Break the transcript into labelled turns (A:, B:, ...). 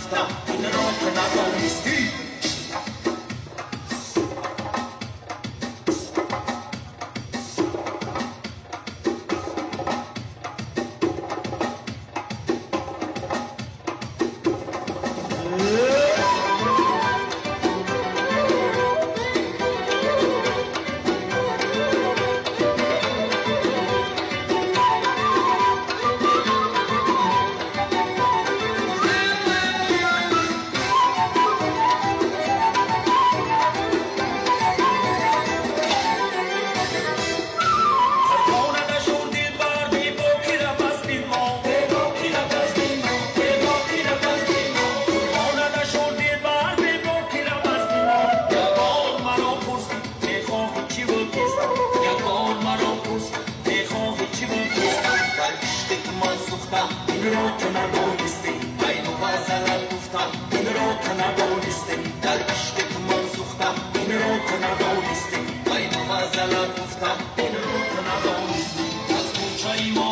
A: гуфтам, инро ту надонистӣ. Инро ту надонистӣ, байну ғазалат гуфтам, инро ту надонистӣ. Дар ишқи ту ман сӯхтам, инро ту надонистӣ, байну ғазалат гуфтам, инро ту надонистӣ. Аз кӯчаи мо